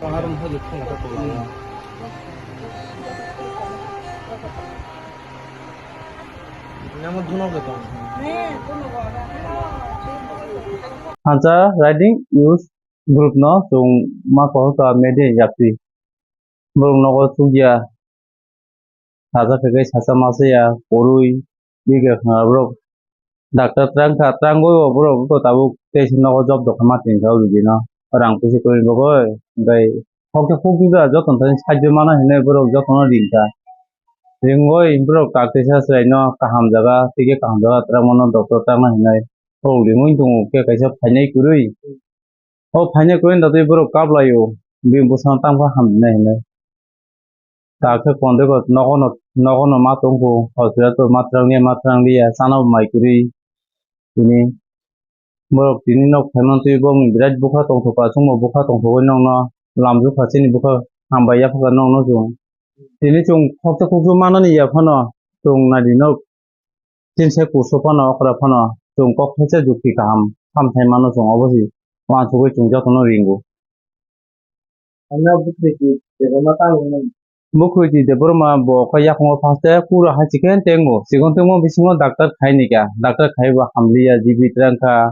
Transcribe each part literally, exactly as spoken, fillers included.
Hansa Riding Youth Group no chwng ma kotor ka media yapri. Borok nogo chukya. Sajak khe khe sacha masa ya, kwrwi, bigre khna borok. Doctor twrang kha, twrangwi bo borok to tabuk tei se nogo job dokha ma tin kha o rwgwi no. Rang pusi kwrwi bagwi, hwnkhe hokhe hukjwk da joto thani sajagwi mano hinwi borok jotono ring kha. Ringwi borok kak teisa chwraino kaham jaga, tei khe kaham jaga twrang mano doctor twrang no hinwi. Borok ringwi tongo khe kaisa phainai kwrwi. O phainai kwrwi da tei borok kap laio, bini bwsano tamo khe hamjwnai hinwi. Takhe kondoi bo nogo no, nogo no ma tongkhu, hospital to ma twrang liya, ma twrang liya, chana bo mai kwrwi. Tini borok tini nok phaimantwi bo mui birat bwkha tongthokha, chwngbo bwkha tongthogwi nokno lamjwkha, chini bwkha hambai yaphakha nokno chwng. Tini chwng khoksa khuksu manani ya phano chwng naidi nok. Chini sai kusu phano okra phano chwng kok thaisa jukti kaham hamthai mano chwng obo se uansugwi chwng jotono ringo. Ano Bukhwiti Debbarma tamo hwnwi. Bukhwiti Debbarma bo khe yakung o first e kura hai chicken tengo. Chicken tengo bisingo doctor khai ni kha. Doctor khai bo hamliya, G B twrang kha,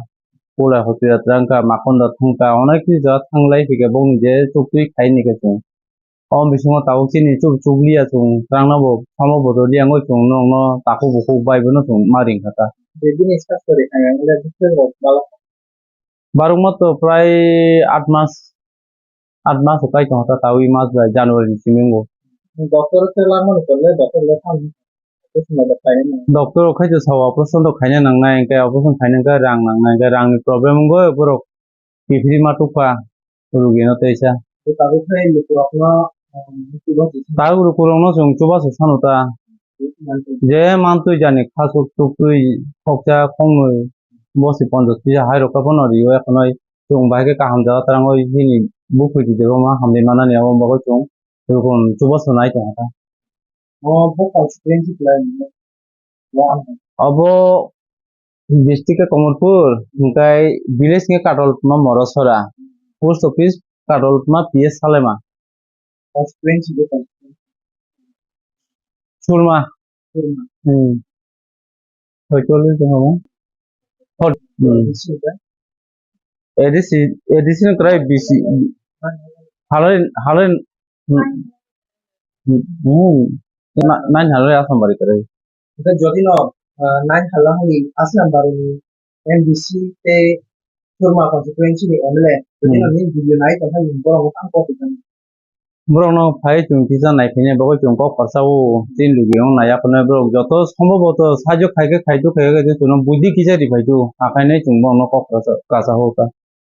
Kulai hospital twrang kha, Makonda thang kha, onek kisa jaga thang lai phikha bongni je chuktwi khai ni kha chwng. O bisingo tabuk chini chuk chukliya chwng, twrangno bo samo bodol liya wngwi chwng nokno takhuk bukhuk bai bono chwng ma ring kha ta. Je bini sasori kha yang le bwswk rok bala. Barukma to prai aat mas, aat mas kai tong kha ta, tabuk e mas bai January ni simi wngo. Doctor se langmani pore le doctor le thang. Doctor rok khai to sao operation rok khaina nangnai, hwnkhe operation khaina hwnkhe rang nangnai, hwnkhe rangni problem wngwi borok kiphilwi ma tukha rugino teisa. Tabuk lukurokno, um, chubachu. Tabuk lukurokno chwng chubachu sano ta. Je mantwi jani khasuk tuktwi khoksa khongnwi bosi ponchash kisa hai rokha phano rio, ekhonoi chwng bahai khe kaham jaga twrangwi bini Bukhwiti Debbarma hamri manani abo bagwi chwng rukun chubachu nai tongkha. O bo constituency kwlai nini? Obo district khe Kamalpur, hwnkhe village khe Kataltma Morosora, post office Kataltma P S Salema. Constituency khe Surma. Surma. Hmm. Hoito le tong abo. Hot. Hmm. A D C, A D C no kwrai B C, halai, halai, hmm, hmm, hmm, na-, nine halai Asambari kwrai. Hwnkhe jodi no, ah, nine halai Asambari ni M D C tei Surma constituency ni M L A, jodi no, hmm, nini video nai tongkha, nini borok no tamo kok. Borokno phai chwng kisa naiphainai bagwi chwng kok kwrsa o, chini logirok naiya phano borok joto somboboto sahajyo khaikhe khaitu, khaikhe khaitu chwngno buidhi kisa riphaitu, hakhainai chwng borokno kok kwrsa, kwrsa o ta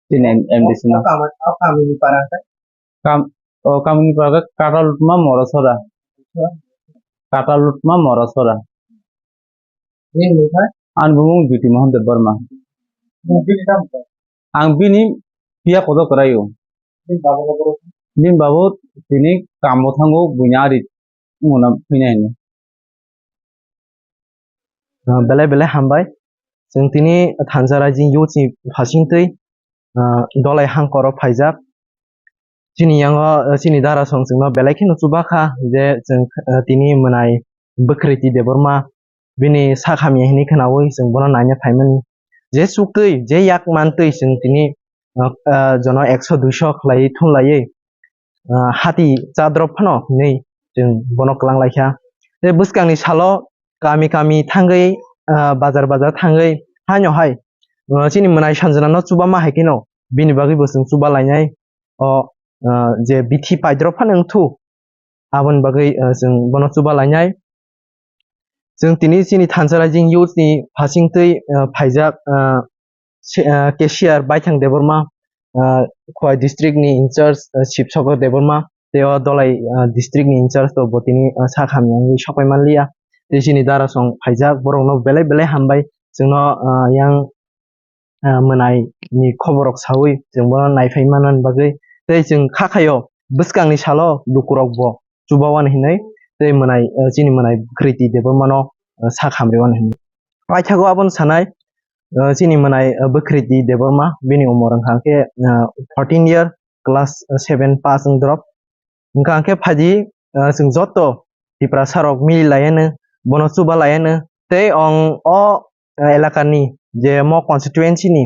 chini M D C no. O kami, o kamini para khe? Kam-, o kamini para khe Katalutma Morosora. Katalutma Morosora. Nini mung kha? Ani bumung Jyoti Mohan Debbarma. Nung bini tamo kha? Ang bini phiya kotor kwraio. Bini babo khe borok? Bini babo tini kamo thango, buini ari wngmano phina hino. Ah, belai belai hambai. Chwng tini Thansa Raijing youth ni phasingtwi, ah, Dolai Hangkoro phaijak. Chini yango, ah, chini darasong chwngno belai kheno chubakha je chwng, ah, tini mwnai Bwkhwriti Debbarma bini sak hamya hinwi khwnaui chwng bono naina phaimani. Je chuktwi, je yak mantwi chwng tini, ah, ah, jono ekso duiso khlaiwi thumlaiwi, ah, hati chadrop phano hinwi chwng bono kwlang laikha. Tei bwskangni salo kami kami thangwi, ah, bazar bazar thangwi haino hai, ah, chini mwnai Sanjana no chuba ma hai kheno bini bagwi bo chwng chuba lainai. O, ah, je bithi paidrop phano wngthu, aboni bagwi, ah, chwng bono chuba lainai. Chwng tini chini Thansa Raijing youth ni phasingtwi, ah, phaijak, ah, se-, ah, cashier Baithang Debbarma, ah, Khowai district ni in charge, ah, Shivsagar Debbarma, tei o Dolai, ah, district ni in charge to bo tini, ah, sak hamya wngwi sokpai manliya. Tei chini darasong phaijak, borokno belai belai hambai. Chwngno, ah, yang ah, mwnai ni khobor rok saui chwng bono naiphai manani bagwi tei chwng kha khaio bwskangni salo lukurok bo chubawani hinwi tei mwnai, ah, chini mwnai Bwkhwriti Debbarma no, ah, sak hamriwani hinwi. Paithago abono sanai, ah, chini mwnai, ah, Bwkhwriti Debbarma bini umor wngkha khe, ah, fourteen year, class seven pass wng drop. Hwnkha hwnkhe phaidi, ah, chwng joto Tiprasa rok mili laiano, bono chuba laiano. Tei ong o, ah, elakani je mo constituency ni,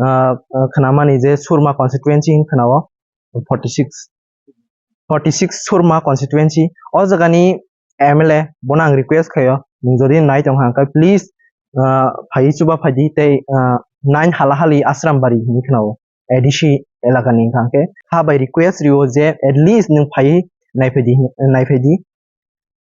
ah, ah, khwnamani je Surma constituency hin khwnao forty six, forty six Surma constituency. O jagani M L A bono ang request khaio, nwng jodi nai tong hwnkhe please, ah, phai chuba phaidi tei, ah, nine Halahali Asrambari hinwi khwnao A D C elakani hwnkha hwnkhe ha bai request rio je at least nwng phai naiphaidi, naiphaidi.